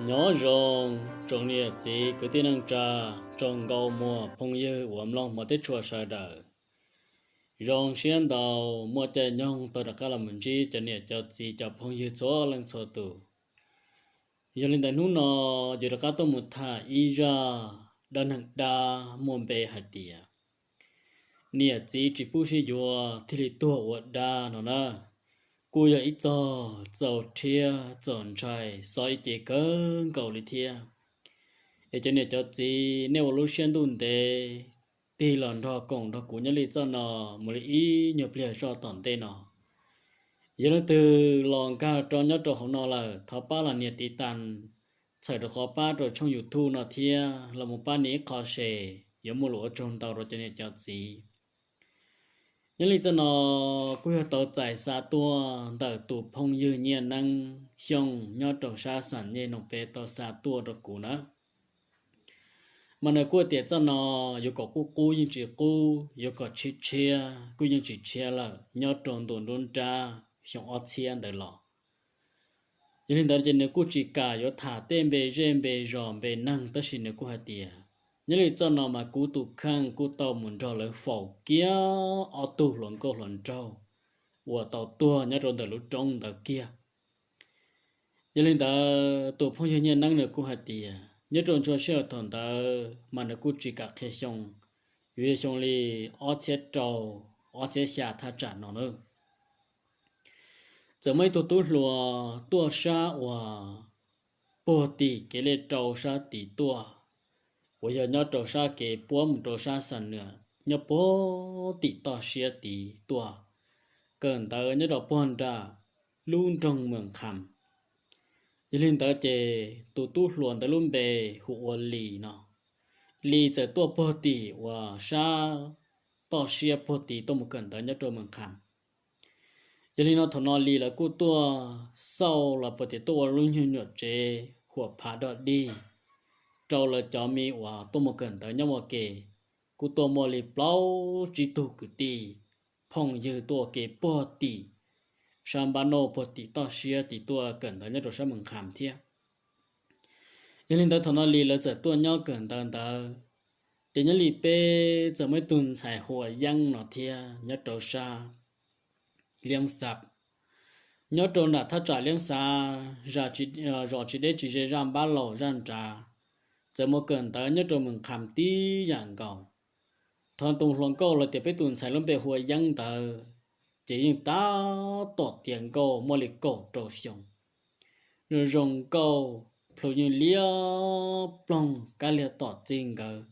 Nyob zoo tsoom niam txiv kwv tij neej tsa, tsoom nkauj muam phooj ywg uas mloog hmov teb tshua sawv daws. Zoo siab ntau muaj caij nyoog tau rov qab los mus ntsib cov niam cov txiv cov phooj ywg txhua leej txhua tus. Yog li ntawd hnub no yuav rov qab tuaj mus tham ib zaj dab neeg dab muaj npe hais tias niam txiv tsis pub sib yuav thiaj li tuag ua dab no na. Kuj yog ib txog txaus rhiab txaus ntshai xob ib ce kawg nkaus li thiab. Es cov niam cov txiv nej ua lub siab ntuj ntev tig los nrog koom nrog kuv nyob li txoj no mus li ib nyuag pliag zoj tom ntej no. Yog leej twg los nkag rau nyob rau hauv no lawm thov pab los nias tiv tas txhawm rau qhov pab rau tshooj YouTube no thiab los mus pab nias ib qho share, yuav muaj lus ua tsaug ntau rau cov niam cov txiv. Nyob li txoj no kuj yog tau txais xa tuaj ntawm tus phooj ywg Nyiaj Neeb Xyooj nyob rau sab Xam Nyej Noom Pes tau xa tuaj rau kuv na. Mas nws kuj tias txoj no yuav kom qub qub yeej tsis qub, yuav kom tshiab tshiab kuj yeej tsis tshiab lawm nyob rau ntu nruab nrab xyoo ob txhiab ntawd los. Yog li ntawd ces nws kuj tsis kam yuav tham tej npe zej npe zos npe neeg tab sis nws kuj hais tias nyob li txoj no mas kuv tus kheej kuj tau mus nrog lawv faus kiag ob tug hluas nkauj hluas nraug uas tau tuag nyob rau ntawm lub roob ntawd kiag. Yog li ntawd tus phooj ywg Nyiaj Neeb nws kuj hais tias nyob rau ntsuag sij hawm thaum ntawd mas nws kuj tsis kam qhia xyoo, yuav yog xyoo li ob txhiab rau, ob txhiab xya thaj tsam no na. Txawm muaj ib tug tub hluas tuaj sab uas puag tim kev li rau sab tid tuaj, uas yog nyob rau sab kev puab mus rau sab Xam Nwm nyob puag tim toj siab tid tuaj, kawm ntawv nyob rau puag nram lub nroog Mws Kham. Yog li ntawd ces tus tub hluas ntawd lub npe hu ua Lis no. Lis txawm tuaj puag tim uas sab toj siab puag tid tuaj mus kawm ntawv nyob rau Mws Kham. Yog li no thaum no Lis lawv kuj tuaj xauj los puas tias tuaj ua lub nyuag nyuam tsev huam phav dog dig rau lawv cov me uas tuaj mus kawm ntawv nyob ua ke. Kuj tuaj muaj li plaub tsib tug kwv tij phooj ywg tuaj ua ke puag tim sab npab noj puag tim toj siab tim tuaj kawm ntawv nyob rau sab Mws Kham thiab. Yog li ntawd thaum no Lis lawv txawm tuaj nyob kawm ntawv ntawd, ces nyob li peb txawm muaj ib tug ntxhais hu ua Yeeb no thiab nyob rau sab Liab Xav, nyob rau nram thaj tsam Liab Xav, zos tsis deb tsis ze zaj npab laus zaj nrad, txawm mus kawm ntawv nyob rau Mws Kham tib yam nkaus. Thaum tus hluas nkauj los tias peb tus ntxhais lub npe hu ua Yeeb ntawd, ces yeej tab tom tiav nkauj muaj li kaum rau xyoo. Zoo zoo nkauj plhu yeej liab ploog kab liag tom txij nkawd.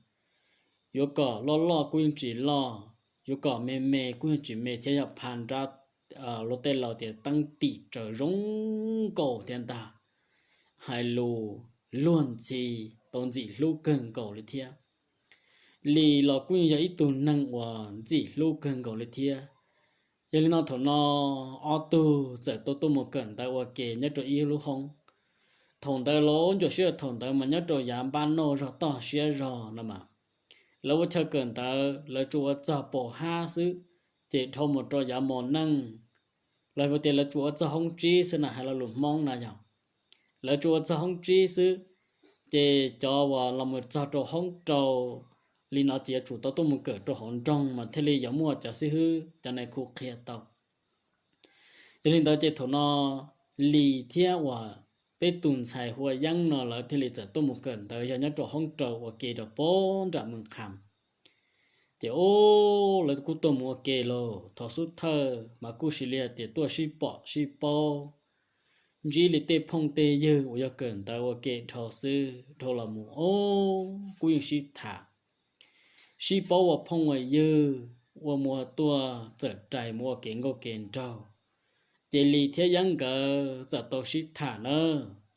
Yuav kom loj loj kuj yeej tsis loj, yuav kom me me kuj yeej tsis me thiab yog pha nrab luag tej laus tias teeb tim tsaws zoo nkauj thiab ntag. Hais lus luag ntxhi tau ntxim hlub kawg nkaus li thiab. Lis los kuj yeej yog ib tug neeg uas ntxim hlub kawg nkaus li thiab. Yog li no thaum no ob tug txawm tuaj tuaj mus kawm ntawv ua ke nyob rau ib lub hoob. Thaum ntawd los ncua siab thaum ntawd mas nyob rau yav npab noj zog toj siab zog no mas, lawv ua chaw kawm ntawv lawv tsuas ua txog paum hab xwb, ces dhau mus rau yav mos neej, los tias lawv tsuas ua txog hoob tsib xwb na, hais lo lus Hmoob na yog lawv tsuas ua txog hoob tsib xwb, ces cov uas los mus txog rau hoob rau li no ces yuav tsum tau tuaj mus kawm rau hauv nroog mas thiaj li yuav muaj cov xib hwb cov nais khu qhia tau. Yog li ntawd ces thaum no Lis thiab uas peb tus ntxhais hu ua Yeeb no lawv thiaj li txawm tuaj mus kawm ntawv yog nyob rau hoob rau ua ke rau puag nram Mws Kham. Ces ub, lawv kuj tuaj mus ua ke lauj, thaum xub thawj mas kuj sis li hais tias tuaj sib pom sib paub, ntsib li tej phooj tej ywg uas yog kawm ntawv ua ke dhau xwb, dhau los mus ub kuj yeej sib tham, sib paub ua phooj ua ywg, ua mus tuaj txawm rais mus ua kev nkauj kev nraug. Ces Lis thiab Yeeb nkawd txawm tau sib tham na,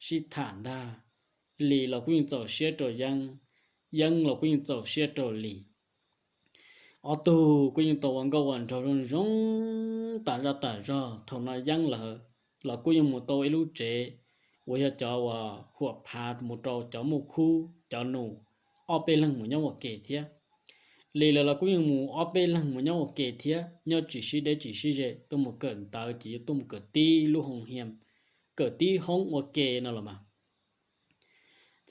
sib tham ntag. Lis los kuj yeej txaus siab rau Yeeb, Yeeb los kuj yeej txaus siab rau Lis. Ob tug kuj yeej tau ua nkauj ua nraug zoo zoo tas zaj tas zog. Thaum no Yeeb lawv los kuj yeej mus tau ib lub tsev uas yog cov uas huam phav mus rau cov muaj khub cov nus ob peb leeg mus nyob ua ke thiab. Lis lawv los kuj yeej mus ob peb leeg mus nyob ua ke thiab, nyob tsis sib deb tsis sib ze, tuaj mus kawm ntawv ces yuav tuaj mus kawm tib lub hoo hia, kawm tib hoob ua ke no los mas.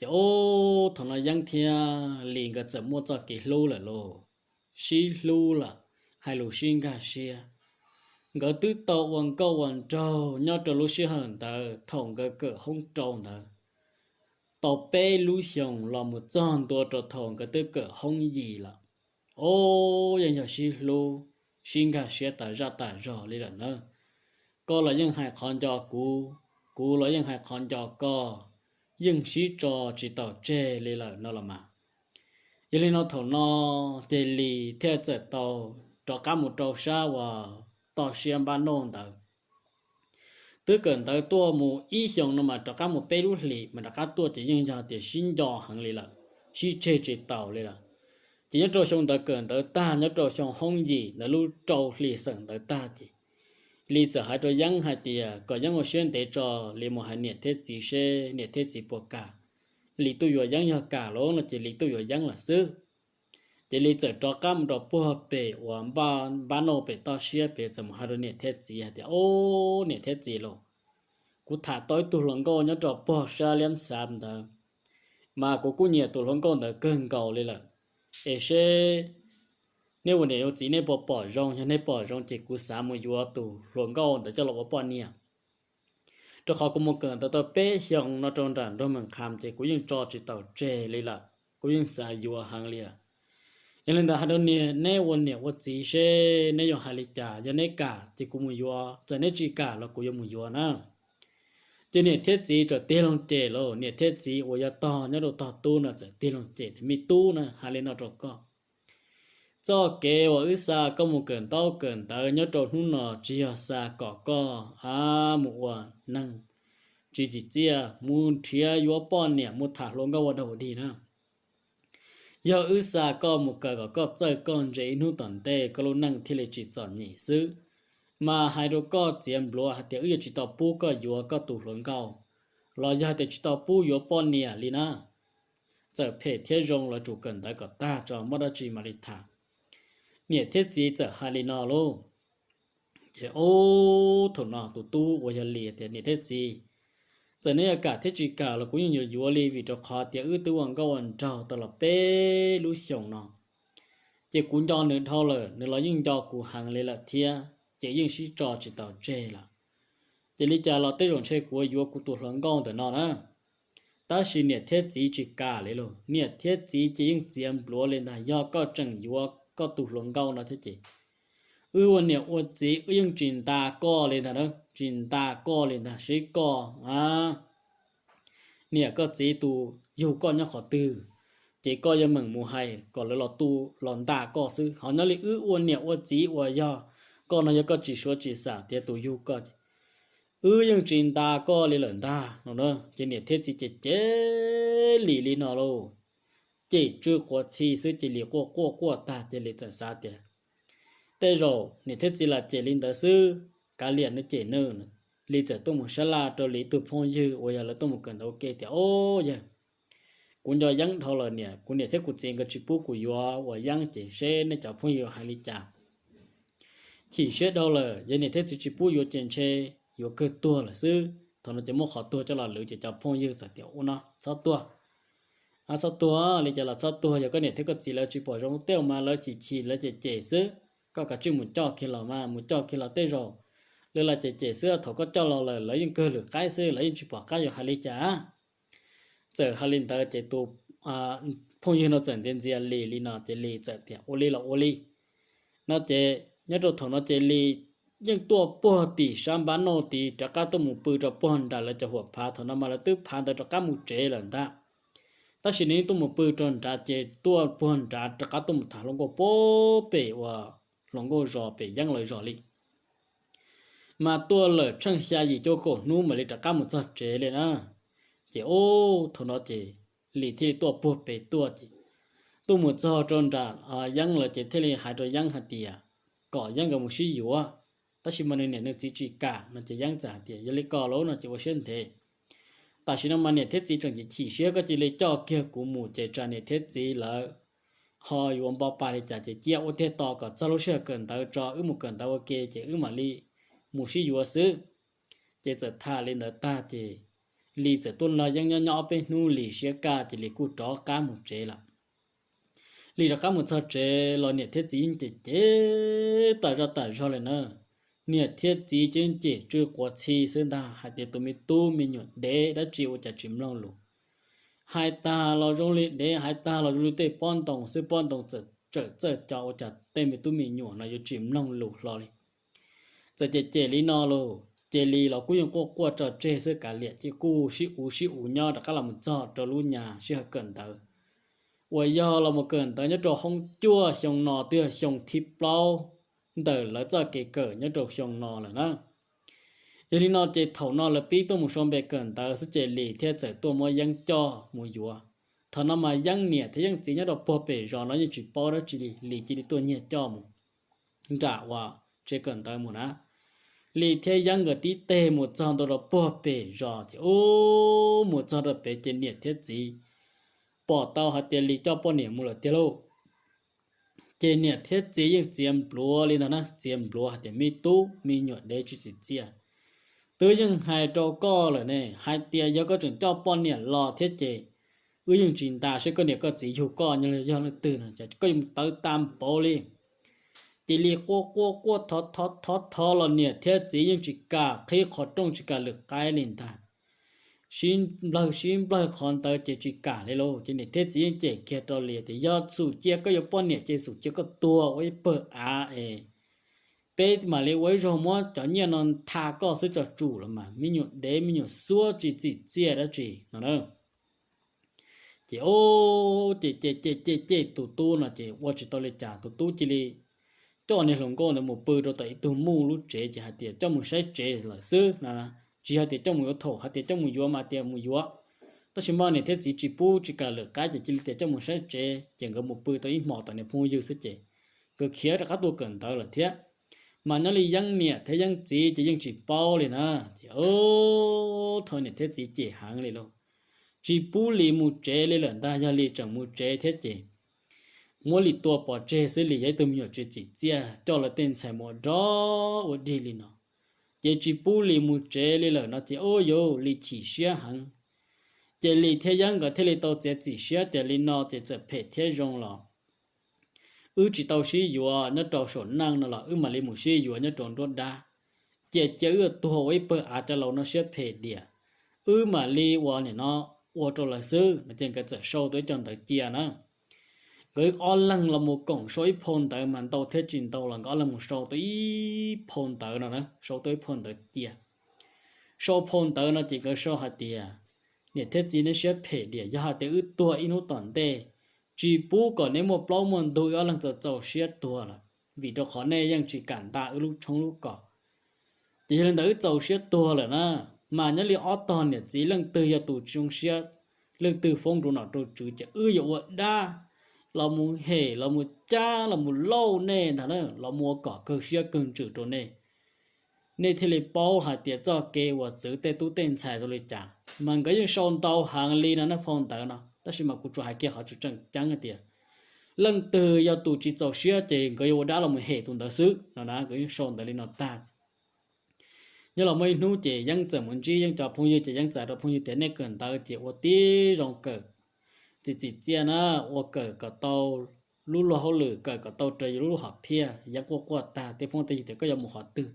Ces ub, thaum no Yeeb thiab Lis nkawd txawm muaj txoj kev hlub lawm lauj, sib hlub lawm, hais lus sib nkag siab. Nkawd twb tau ua nkauj ua nraug nyob rau lub sij hawm ntawd thaum nkawd kawm hoob rau ntawd, tau peb lub xyoos los mus txog ntua rau thaum nkawd twb kawm hoob yim lawm. Ub, yeej yog sib hlub, sib nkag siab tas zaj tas zog li lawm na. Koj los yeej hais qhov nco kuv, kuv los yeej hais qhov nco koj, yeej sib tso tsis taus tseg li lawm no los mas. Yog li no thaum no ces Lis thiaj txawm tau rov qab mus rau sab uas toj siab npab nauj ntawd. Twb kawm ntawv tuaj mus ib xyoos no mas rov qab mus peb lub hlis mas rov qab tuaj ces yeej yog tias sib nco heev li lawm, sib tseg tsis taus li lawm. Ces nyob rau xyoo ntawd kawm ntawv tag, nyob rau xyoo hoob yim ntawd lub rau hli xeem ntawd tag ces Lis txawm hais rau Yeeb hais tias kom Yeeb ua siab ntev tso, Lis mus hais niam thiab txiv seb niam thiab txiv puas kam Lis tuaj yuav Yeeb. Yog kam lawm no ces Lis tuaj yuav Yeeb lawm xwb. Ces Lis txawm rov qab mus rau puag pem uas npab nauj pem toj siab pem, txawm mus hais rau niam thiab txiv hais tias, Ob, niam thiab txiv lauj, kuv tham tau ib tug hluas nkauj nyob rau puag sab liab xav ntawd, mas kuv kuj nyiam tus hluas nkauj ntawd kawg nkaus li lawm. Es seb nej ua niam ua txiv nej puas pom zoo, yog nej pom zoo ces kuv xav mus yuav tus hluas nkauj ntawd coj los ua poj niam. Rau qhov kuv mus kawm ntawv tau peb xyoos no rau nram nroog Mees Kham ces kuv yeej tso tsis taus tseg li lawm, kuv yeej xav yuav heev li lawm. Yog li ntawd hais rau niam, neb ua niam ua txiv seb neb yuav hais li cas, yog neb kam ces kuv mus yuav, txawm neb tsis kam los kuv yuav mus yuav na. Ces niam thiab txiv txawm tig loo cem lauj, niam thiab txiv uas yog tog nyob rau tog tub no txawm tig loo cem tias, Me tub na, hais li no rau koj, txoj kev uas wb xa koj mus kawm ntaub kawm ntawv nyob rau hnub no tsis yog xa kom koj mus ua neeg tsis tsim txiaj, mus nrhiav yuav poj niam, mus tham hluas nkauj ua dog ua dig na. Yog wb xa koj mus kawm kom koj txawj koj ntse, ib hnub tom ntej koj lub neej thiaj li tsis txom nyem xwb. Mas hais rau koj txiav npluav hais tias wb yuav tsis tau pub koj yuav koj tus hluas nkauj, los yog hais tias tsis tau pub yuav poj niam li na. Txawm phem thiab zoo los tsum kawm ntawv kom tag tso muaj dab tsi mam li tham. Niam thiab txiv txawm hais li no lauj. Ces ub, thaum no tus tub uas yog Lis tias, Niam thiab txiv, txawm neb yuav kam thiab tsis kam los kuv yeej yuav yuav li, vim rau qhov tias wb twb ua nkauj ua nraug tau los peb lub xyoos no. Ces kuv nco nws dhau lawm, nws los yeej nco kuv heev li lawm thiab, ces yeej sib tso tsis taus tseg lawm. Ces li cas los tej zaum ntshe kuv yuav kuv tus hluas nkauj ntawm no na. Tab sis niam thiab txiv tsis kam li lauj, niam thiab txiv ces yeej txiav npluav li ntag, yog koj tseem yuav koj tus hluas nkauj no thiab ces wb ua niam ua txiv wb yeej tsis nta koj li ntag, tsis nta koj li ntag, seb koj niam koj txiv tus yug koj nyob qhov twg, ces koj yuav meem mus hais kom lawv los tu los nta koj xwb. Ho nyob li wb ua niam ua txiv uas yog koj no, yog koj tsis suav tsis xam tias tus yug koj ces wb yeej tsis nta koj li lawm ntag no. Ces niam thiab txiv ces cem Lis li no lauj, cem tsw quav txhi xwb ces Lis quaj quaj quaj tag ces Lis txawm xav tias tej zaum niam thiab txiv lam cem li ntawd xwb, kav liam nws cem nws. Lis txawm tuaj mus sab laj rau Lis ib tug phooj ywg uas yog lawv tuaj mus kawm ntawv ua ke tias, Ob yawg, kuv nco Yeeb dhau lawm niam, kuv niam thiab kuv txiv nkawd tsis pub kuv yuav uas Yeeb, ces seb nej cov phooj ywg hais li cas. Chim siab dhau lawm, yog niam thiab txiv tsis pub yuav ces ntshe yuav kawg tuag lawm xwb. Thaum no ces muab qhov tuag coj los lwv ces cov phooj ywg txawm tias, Ua no txhob tuag, txhob tuag, li cas los txhob tuag, yog koj niam thiab koj txiv lawv tsis pom zoo tej mas lawv chim chim lawv cem cem xwb. Koj kav tsij mus coj kiag los mas, mus coj kiag los tej zaum lawv lam cem cem xwb, thaum koj coj los lawm lawv yeej kawg lwm qaib xwb, lawv yeej tsis pom qab yuav hais li cas. Txawm hais li ntawd ces tus phooj ywg no txawm ntxias ntxias Lis li no ces Lis txawm tias, Ua li los ua li no. Ces nyob rau thaum no ces Lis yeej tuaj puag tim sab npab nauj tid rov qab tuaj mus pw rau puag nram lawv cov huam phav. Thaum no mas lawv twb phav ntawd rov qab mus tsev lawm ntag, tab sis nws yeej tuaj mus pw rau nrad ces tuaj puag nrad rov qab tuaj mus tham hluas nkauj puag pem uas hluas nkauj zos pem Yeeb lawv zos li. Mas tuaj lawm tsheej xya yim cuaj kaum hnub mam li rov qab mus txog tsev li na. Ces ub, thaum no ces Lis thiaj li tuaj puag pem tuaj ces tuaj mus txog rau nram Yeeb lawv ces thiaj li hais rau Yeeb hais tias kom Yeeb nkawd mus sib yuav, tab sis mas nws niam nws txiv tsis kam no. Ces Yeeb txawm hais tias, Yog li ko lauj no ces ua siab ntev, tam sim no mas niam thiab txiv tseem chim siab, koj cia li coj kiag kuv mus ces tsam niam thiab txiv lawv ho yuav npo pa li cas ces cia ua tiag tos kom txog lub sij hawm kawm ntawv tso, wb mus kawm ntawv ua ke ces wb mam li mus sib yuav xwb. Ces txawm tham li ntawd tag ces Lis txawm tuaj nrog Yeeb nyob nyob ob peb hnub, Lis siab kaj ces Lis kuj rov qab mus tsev lawm. Lis rov qab mus txog tsev los niam thiab txiv yeej cem cem tas zog tas zog li na. Niam thiab txiv ces yeej cem tsw quav txhi xwb ntag, hais tias tus me tub me nyuam dev dab tsi ua cas tsis mloog lus. Hais tag los zoo li dev, hais tag los zoo li tej pob ntoo xwb, pob ntoo txawm txawm txawj co, ua cas tej me tub me nyuam no yuav tsis mloog lus hlo li. Txawm cem cem li no los ces Lis los kuj yeej quaj quaj tso tseg xwb, kav liam ces kuj sib uv sib uv nyob rov qab los mus txog rau lub nyas sij hawm kawm ntawv, uas yog los mus kawm ntawv nyob rau hoob cuaj xyoo no twb yog xyoo thib plaub ntawm lawv txoj kev kawm nyob rau xyoo no lawm na. Yog li no ces thaum no lawv pib tuaj mus sau npe kawm ntawv xwb ces Lis thiaj txawm tuaj muab Yeeb coj mus yuav. Thaum no mas Yeeb niam thiab Yeeb txiv nyob rau puag pem zos no yeej tsis paub dab tsi li, Lis cia li tuaj nyiag coj mus nram uas tsev kawm ntawv mus na. Lis thiab Yeeb nkawd tib teg mus txog ntua rau puag pem zos ces ub, mus txog rau pem ces niam thiab txiv pom tau hais tias Lis coj poj niam mus lawm tiag lauj. Ces niam thiab txiv yeej txiav npluav li ntag na, txiav npluav hais tias me tub me nyuam dev tsis tsim txiaj. Twb yeej hais rau koj lawm ne, hais tias yog koj tseem coj poj niam los thiab ces wb yeej tsis ntas seb koj niam koj txiv yug koj yog leej twg no, koj yuav mus tawv tas npaum li. Ces Lis quaj quaj quaj thov thov thov thov los niam thiab txiv yeej tsis kam qhib qhov rooj tsis kam lwm qaib li ntag. Sib nplawg sib nplawg qhov ntawd ces tsis kam li lauj. Ces niam thiab txiv yeej cem kiag rau Lis tias yog xum cia koj yuav poj niam ces xum cia koj tuag ua ib pawg av es peb mam li ua ib zaug muab cov nyiaj no tha koj xwb tso tsum los mas, me nyuam dev me nyuam xuab tsis tsim txiaj dab tsi no na. Ces o, ces ces ces ces ces tus tub no ces ua tsis tau li cas, tus tub cia li coj niag hluas nkauj ntawd mus pw rau tom ib tug muj lub tsev ces hais tias coj mus saib tsev lawm xwb no. Tsis hais tias coj mus yuav, thaum hais tias coj mus yuav mas tias mus yuav, tab sis mas niam thiab txiv tsis pub tsis kam lwm qab ces cia li tias coj mus saib tsev ces nkawd mus pw tau ib hmos tom niag phooj ywg xwb ces nkawd khiav rov qab tuaj kawm ntawv lawm thiab. Mas nyob li Yeeb niam thiab Yeeb txiv ces yeej tsis paub li na. Ces o, thaum niam thiab txiv cem heev li lauj, tsis pub Lis mus tsev li lawm ntag, yog Lis tseem mus tsev thiab ces muab Lis tua pov tseg xwb, Lis yog ib tug me nyuam tsis tsim txiaj, coj lawv tej ntxhais mus ua dog ua dig li no. Ces tsis pub Lis mus tsev li lawm no ces o, yuav Lis chim siab heev. Ces Lis thiab Yeeb nkawd thiaj li tau txiav txim siab tias li no ces txawm phem thiab zoo los wb tsis tau sib yuav nyob rau saum neej no los wb mam li mus sib yuav nyob rau nruab dab. Ces cia wb tuag ua ib pawg av, cov laus no siab phem diam, wb mam li ua nim no ua rau lawv xwb no. Ces nkawd txawm sau tau ib co ntawv cia na. Nkawd ob leeg los mus koom sau ib phau ntawv mas ntau thiab tsis ntau los nkawd ob leeg mus sau tau ib phau ntawv no na, sau tau ib phau ntawv cia. Sau phau ntawv no ces nkawd sau hais tias niam thiab txiv neb siab phem diam, yog hais tias wb tuag ib hnub tom ntej, tsis pub kom neb muaj plaub muaj ntug, wb ob leeg txaus txaus siab tuag lawm, vim rau qhov nej yeej tsis kam nta wb lub tshoob lub kos. Ces yog li ntawd wb txaus siab tuag lawm na, mas nyob li ob tog niam txiv leej twg yog tus tsis zoo siab, leej twg foob rau nom rau tswv ces wb yuav ua dab los mus hem los mus cab los mus lauj nej ntag na, los mus ua kom kawg siab kawg ntsws rau nej. Nej thiaj li paub hais tias txoj kev uas txwv tej tub tej ntxhais zoo li cas. Mas nkawd yeej sau ntau heev li no na phau ntawv no, tab sis mas kuv tsuas hais kiag qhov tseem ceeb hais tias leej twg yog tus tsis txaus siab ces nkawd yuav ua dab los mus hem tus ntawd xwb no na, nkawd yeej sau ntawv li no tag. Nyob los muaj ib hnub ces Yeeb txawm mus ntsib Yeeb cov phooj ywg ces Yeeb txawm hais rau phooj ywg tias nej kawm ntawv ces ua tib zoo kawm txim txim txiaj na, ua kawm kom tau lub luag hauj lwm, kawm kom tau raws yus lub hom phiaj. Yeeb quaj quaj tag, tej phooj tej ywg tias koj yuav mus qhov twg?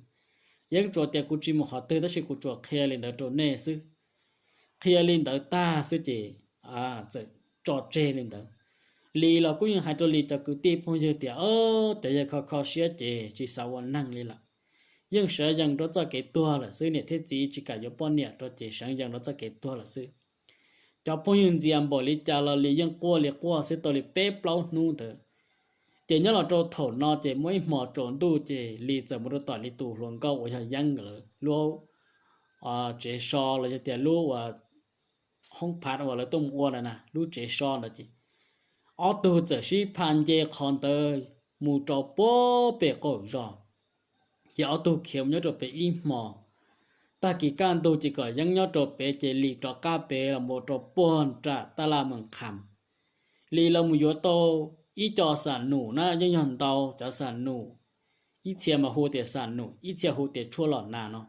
Yeeb tsuas tias kuv tsis mus qhov twg, tab sis kuv tsuas qhia li ntawd rau nej xwb. Qhia li ntawd tag xwb ces txawm tso tseg li ntawd. Lis los kuj yeej hais rau Lis cov kwv tij phooj ywg tias, o, cov yawg kho kho siab ces tsis xav ua neeg li lawm, yeej sawv yees rau txoj kev tuag lawm xwb, niam thiab txiv tsis kam yuav poj niam rau ces sawv yees rau txoj kev tuag lawm xwb. Cov phooj ywg ntxias npaum li cas los Lis yeej quaj li quaj xwb tau li peb plaub hnub ntawd. Ces nyob los rau thaum no ces muaj ib hmo tsaus ntuj ces Lis txawm mus rau tom Lis tus hluas nkauj uas yog Yeeb lawv lub tsev so los yog tias lub uas hoob phav uas lawv tuaj mus ua na, lub tsev so ntawd ces ob tug txawm sib pha nce qhov ntawd mus rau puag pem qaum zos. Ces ob tug khiav mus nyob rau pem ib hmos. Tag kis kaj ntug ces kom Yeeb nyob rau pem ces Lis rov qab pem los mus rau puag nram tab laj Moos Kham. Lis los mus yuav tau ib co xam num na, yeej yog ntau cov xam num, ib txhia mas hu tias xam num, ib txhia hu tias tshuaj los nas no.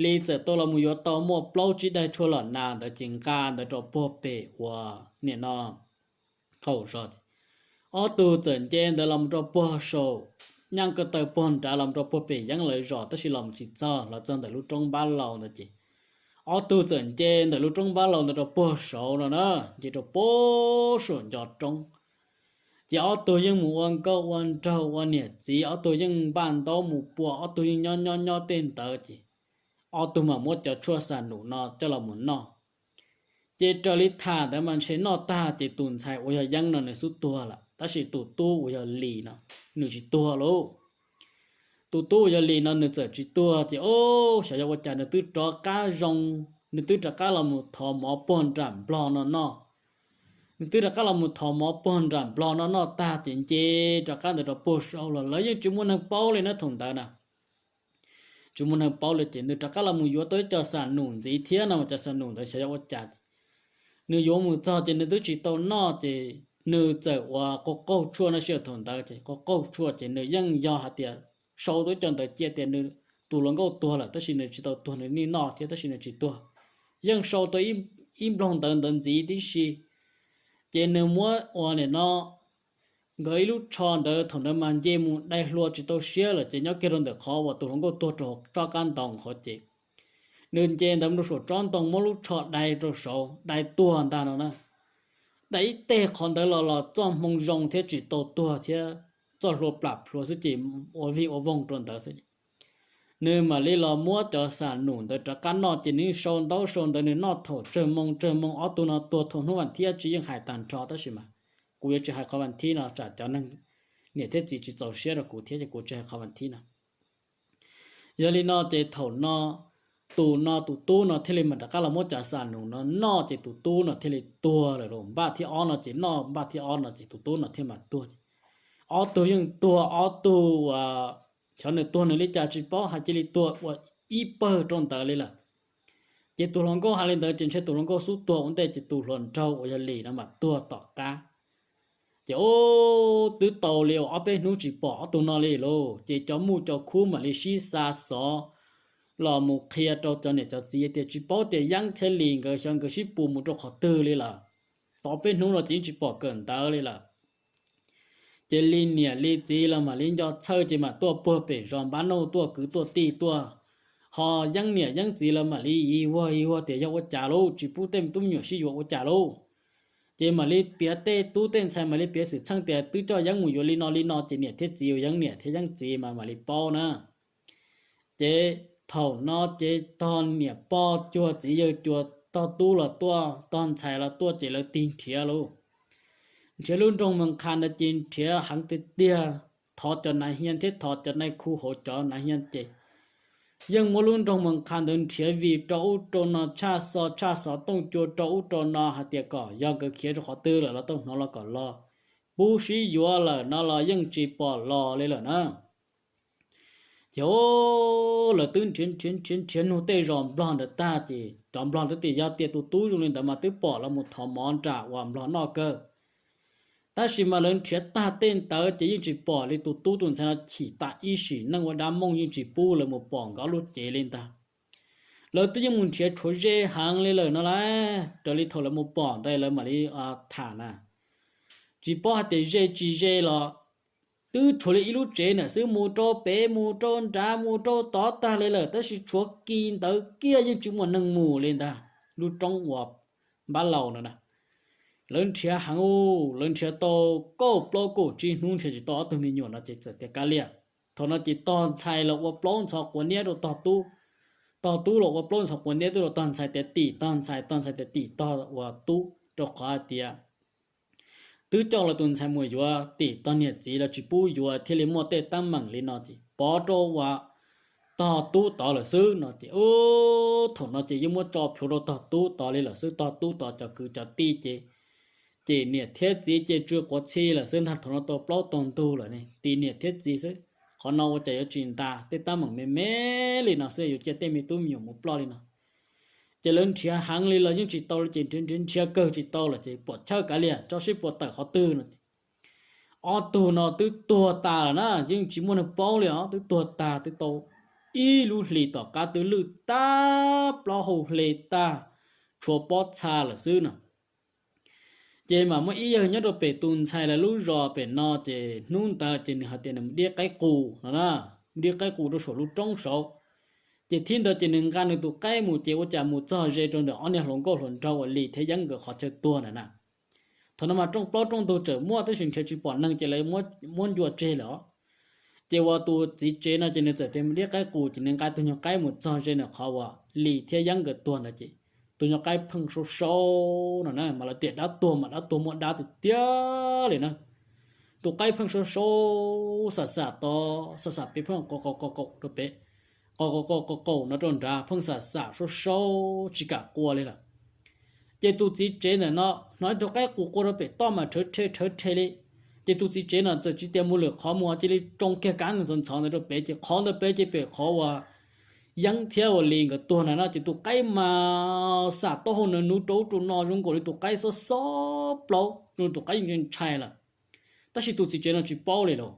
Lis txawm tau los mus yuav tau muaj plaub tsib daim tshuaj los nas ntawd ces nqa ntawd rau puag pem uas nim no qaum zos. Ob tug txawm nce ntawd los mus rau puag saum, nyaj ko taw puag nrad los mus rau puag pem yeeb lawv zos, tab sis los mus tsis txog, los txog ntawm lub roob Npab Laus ntawd ces ob tug txawm nce ntawm lub roob Npab Laus ntawd rau puag saud no na, nce rau puag saum ncov roob. Ces ob tug yeej mus ua nkauj ua nraug ua niam txiv, ob tug yeej npaj ntaub mus pua, ob tug yeej nyob nyob nyob tej ntawd ces ob tug mam muab cov tshuaj xam num no coj los mus noj. Ces raws li tham ntawd mas ntshe noj tag ces tus ntxhais uas yog Yeeb no nws xub tuag lawm, tab sis tus tub uas yog Lis no nws tsis tuag lauj. Tus tub uas yog Lis no nws txawm tsis tuag ces, o, xyov yog ua cas nws twb rov qab zoo, nws twb rov qab los mus thov mov puag nram nplog no noj. Nws twb rov qab los mus thov mov puag nram nplog no noj tag ces nce rov qab ntawd rau puag saud los lawv yeej tsis muaj neeg paub li na thaum ntawd na. Tsis muaj neeg paub li ces nws rov qab los mus yuav tau ib co xam num ntxiv thiab no mas cov xam num ntawd xyov yog ua cas ces nws yuav mus txog ces nws twb tsis tau noj ces nws txawm ua qaug qaug tshuaj no sij hawm thaum ntawd ces qaug qaug tshuaj ces nws yeej yog hais tias sau tau ib co ntawd cia tias nws tus hluas nkauj tuag lawm tab sis nws tsis tau tuag, nws yeej noj thiab tab sis nws tsis tuag. Yeej sau tau ib nploog ntawv ntawd ntxiv tib si. Ces nws muab ua nim no nkawd ib lub tsho ntawd thaum ntawd mas nce mus dai hlua tsis tau siab lawm ces nyob kiag rau ntawm qhov uas tus hluas nkauj tuag rau tsob qab ntoo qhov ces nws nce ntawd mus rau saum tsob ntoo muab lub tsho dai rau saud dai tuag ntag no na. Dai ib teg qhov ntawd los los txoj hmoo zoo thiab tsis tau tuag thiab txoj hlua plam plhuav xwb ces ua vij ua voog rau ntawd xwb. Nws mam li los muab cov xam num ntawd rov qab noj ces nws sau ntaub sau ntawv nws noj thaum tsawg moo tsawg moo, ob tug no tuag thaum hnub vas thib tsis yeej hais tag nrho tab sis mas kuv yuav tsis hais qhov vas thib no tsam cov neeg niam thiab txiv tsis txaus siab rau kuv thiab ces kuv tsis hais qhov vas thib no. Yog li no ces thaum no tus no tus tub no thiaj li mam rov qab los muab cov xam num no noj ces tus tub no thiaj li tuag lawm lauj. Npaj thib ob no ces noj npaj thib ob no ces tus tub no thiaj mam tuag ces ob tug yeej tuag ob tug uas xyov nws tuag nws li cas tsis paub hais cia li tuag ua ib pawg rau ntawd li lawm. Ces tus hluas nkauj hais li ntawd ces ntshe tus hluas nkauj xub tuag ua ntej ces tus hluas nraug uas yog Lis no mam tuag tom qab. Ces ub twb tau li ob peb hnub tsis pom ob tug no li lauj, ces cov muj cov khub mam li sib xa xov los mus qhia rau cov niam cov txiv tias tsis paub tias Yeeb thiab Lis nkawd xyov nkawd sib pus mus rau qhov twg li lawm. Tau peb hnub no ces yeej tsis pom kawm ntawv li lawm. Ces Lis niam Lis txiv los mam li nco txhawj ces mam tuaj puag pem zos Npab Nauj tuaj kwv tuaj tij tuaj. Ho Yeeb niam Yeeb txiv los mam li yig vuag yig vuag tias yog ua cas lauj, tsis pub tej tub me nyuam sib yuav ua cas lauj. Ces mam li piav tej tub tej ntxhais mam li piav xwm txheej tias twb coj Yeeb mus yuav li no li no ces niam thiab txiv uas Yeeb niam thiab Yeeb txiv mas mam li paub na. Ces thaum no ces tog niam pog cuag txiv yawg cuag tog tub los tuaj tog ntxhais los tuaj ces lawv tig nrhiav lauj. Nrhiav lub nroog Mees Qha ntawd ces nrhiav heev tiag tiag, thov cov nav hias thiab thov cov nai khu hauv cov nav hias ces yeej muab lub nroog Mees Qha ntawd nrhiav vij rau ub rau no, tshaj xov tshaj xov tooj cua rau ub rau no hais tias kom yog nkawd khiav rau qhov twg lawm los tau hnov los kom los, pub sib yuav lawm no los yeej tsis pom los li lawm na. Ces lawv twb nrhiav nrhiav nrhiav nrhiav nug tej zos Nplog ntawd tag ces cov Nplog twb tias yog tias tus tub zoo li ntawd mas twb pom los mus thov mov nram uas Nplog noj kawg. Tab sis mas lawv nrhiav tag tej ntawd ces yeej tsis pom li, tus tub tus ntxhais no chim tas ib sim neej ua dab mooj yeej tsis pub lawv mus pom nkawd lub cev li ntag. Lawv twb yeej mus nrhiav tshuav ze heev li lawm no las, raws li thaum lawv mus pom ntawd lawv mam li tham na. Tsis paub hais tias ze tsis ze los twb tshuav li ib lub tsev ntawm xwb, mus rau pem mus rau nrad mus rau tod tag li lawm tab sis tshuav kis ntawd kiag yeej tsis muaj neeg mus li ntag. Lub roob uas Npab Laus no na, lawv nrhiav heev, lawv nrhiav tau kaum plaub kaum tsib hnub nrhiav tsis tau ob tug me nyuam no ces txawm tias kav liam. Thaum no ces tog ntxhais los ua plaub ntxhov quav niab rau tog tub, tog tub los ua plaub ntxhov quav niab twb rau tog ntxhais tias tim tog ntxhais, tog ntxhais tias tim tog uas tub, rau qhov hais tias twb coj lawv tus ntxhais mus yuav tim tog niam txiv los tsis pub yuav thiaj li muaj tej teeb meem li no ces pov rau uas tog tub tod lawm xwb no ces ub thaum no ces yeej muab tso plhuav rau tog tub tod li lawm xwb. Tog tub tod cov kwv cov tij ces, ces niam thiab txiv ces tsw quav txhij lawm xwb ntag. Thaum no tau plaub tau ntug lawm ne, tim niam thiab txiv xwb. Qhov no ua cas yuav tsis ntas, tej teeb meem me me li no xwb yuav cia tej me tub me nyuam mus ploj li no. Ces lawv nrhiav heev li los yeej tsis tau li ces nrhiav nrhiav nrhiav kawg tsis tau lawm ces puam chawj kav liam tso seb puas tawm qhov twg no. Ob tug no twb tuag tas lawm na, yeej tsis muaj neeg paub li os, twb tuag tas twb tau ib lub hli tom qab twb lwj tag, plaub hau hle tag, tshuav pob txha lawm xwb no. Ces mam muaj ib yawg nyob rau pem tus ntxhais lawv lub zos pem no, ces hnub ntawd ces nws hais tias nws mus diab qaib qus no na, mus diab qaib qus rau saum lub roob saud. Ces thib ntawd ces nws nqa nws tus qaib mus ces ua cas mus txog ze rau ntawm ob niag hluas nkauj hluas nraug uas Lis thiab Yeeb nkawd qhov chaw tuag ntawd na. Thaum no mas rooj plaub rooj ntug tseem muaj tab sis nrhiav tsis pom neeg ces lawv muab ncua tseg lawm os. Ces uas tus txiv tsev no ces nws txawm tias mus diab qaib qus ces nws nqa tus nyuag qaib mus txog ze nws qhov uas Lis thiab Yeeb nkawd tuag ntawd ces tus nyuag qaib pheej sau sau no na, mas lawv tias dab tuag mas dab tuag muaj dab tiag tiag li na. Tus qaib pheej sau sau, xam xam tod xam xam pem pheej qau qau qau qau rau pem, qau qau qau qau qau no rau nrad, pheej xam xam sau sau tsis kam qua li lawm. Ces tus txiv tsev ntawm no hnov ib tug qaib qus qua rau pem toj mas rhawv rhe rhawv rhe li. Ces tus txiv tsev no txawm tsis tias mus lwm qhov mus, cia li tsoo kiag kab ntxhov ntxhov ntawd rau pem, ces qhov ntawd pem ces pem qhov uas Yeeb thiab uas Lis nkawd tuag ntawd no, ces tus qaib mas xam taub hau nws nuv rau ub rau no zoo nkaus li tus qaib xob xob plaub, zoo tus qaib yeej ntshai lawm. Tab sis tus txiv tsev no tsis paub li lauj.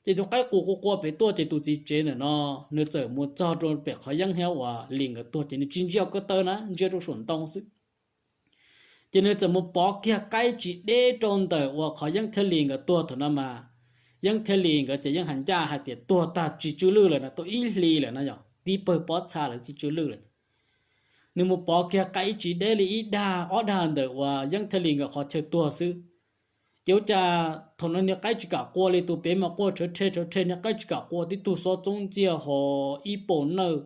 Ces tus qaib qus qua qua pem tuaj ces tus txiv tsev ntawm no nws txawm mus txog rau pem qhov Yeeb thiab uas Lis nkawd tuag ces nws tsis ntsia ko taw na, ntsia rau saum ntoo xwb. Ces nws txawm mus pov kiag qaib tsis deb rau ntawm uas qhov Yeeb thiab Lis nkawd tuag thaum no mas, Yeeb thiab Lis nkawd ces yeej hais ncaj hais tias tuag tag tsis tsw lwj lawm na, tau ib hlis lawm no yog tib pawg pob txha lawm tsis tsw lwj lawm. Nws mus pov kiag qaib tsis deb li ib dag ob dag ntawm uas Yeeb thiab Lis nkawd qhov chaw tuag xwb. Ces ua cas thaum no niag qaib tsis kam qua li, tus pem mas qua rhawv rhe rhawv rhe, niag qaib tsis kam qua, tib tug xob txoob ntxiag ho ib paus nawj.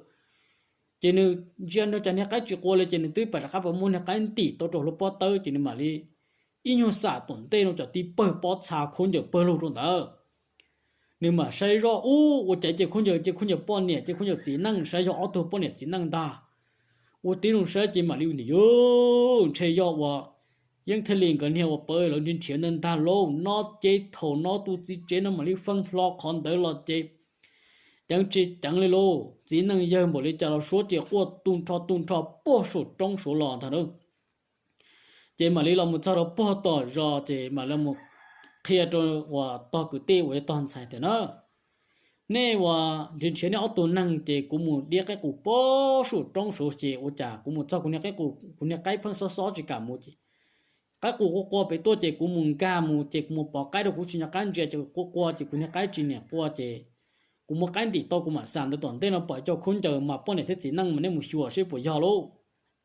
Ces nws ntsia no cas niag qaib tsis qua li ces nws twb pam rov qab pab muab niag qaib ntim tau rau hauv pob tawb ces nws mam li ib nyuag xam tom ntej no cov tib pawg pob txha khaub ncaws pawg lug rau ntawd. Nws mam saib zoj ub ua cas ces khaub ncaws, ces khaub ncaws poj niam, ces khaub ncaws txiv neej, saib yog ob tug poj niam txiv neej ntag. Ua tib zoo saib ces mam li ua nti yuj ntshe yog uas Yeeb thiab Lis nkawd niag uas pawv lawv nrhiav nrhiav ntawd ntag lauj no. Ces thaum no tus txiv tsev no mam li feej hlo qhov ntawd los ces ceev tsis ceev li lauj, txiv neej yawg npaum li cas los suab ces quaj tu nrho tu nrho puag saum roob saud los ntag na. Ces mam li los mus txog rau puag tom zos ces mam li mus qhia rau uas tog kwv tij uas yog tog ntxhais tias na, nej uas nrhiav nrhiav nej ob tug neeg ces kuv mus diab qaib qus puag saum roob saud ces ua cas kuv mus txog kuv niag qaib qus, kuv niag qaib pheej xob xob tsis kam mus ces qaib qus qua qua pem tuaj ces kuv mus nkag mus ces kuv mus pov qaib rau kuv tsis nco qab ntsia ces qua qua ces kuv niag qaib tsis niam qua ces kuv muab qaib ntim tau kuv mam xam ntawd tom ntej no pom cov khaub ncaws mas poj niam thiab txiv neej mas nej mus xyuas seb puas yog lauj.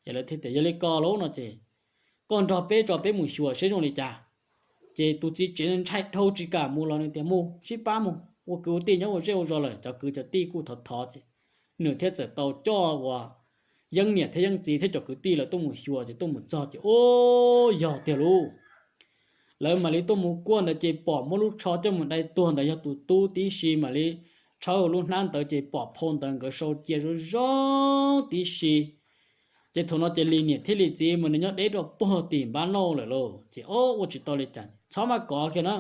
Ces lawv thiaj tias yog li ko lauj no ces koj nrog peb tso peb mus xyuas seb zoo li cas. Ces tus txiv tsev ntshai dhau tsis kam mus los nws tias mus sib pab mus ua kwv ua tij nyob ua zej ua zos lawm, cov kwv cov tij kuj thov thov ces nws thiaj txawm tau coj uas Yeeb niam thiab Yeeb txiv thiab cov kwv tij lawv tuaj mus xyuas ces tuaj mus txog ces ub yog tiag lauj. Lawv mam li tuaj mus kuaj ntawd ces pom muab lub tsho coj mus dai tuag ntawd yog tus tub tib si, mam li tshawb lub hnab ntawd ces pom phau ntawd nkawd sau cia zoo zoo tib si. Ces thaum no ces Lis niam thiab Lis txiv mas nws nyob deb rau puag tim npab nauj lawm lauj, ces ub ua tsis tau li cas txhob maj kov kiag na,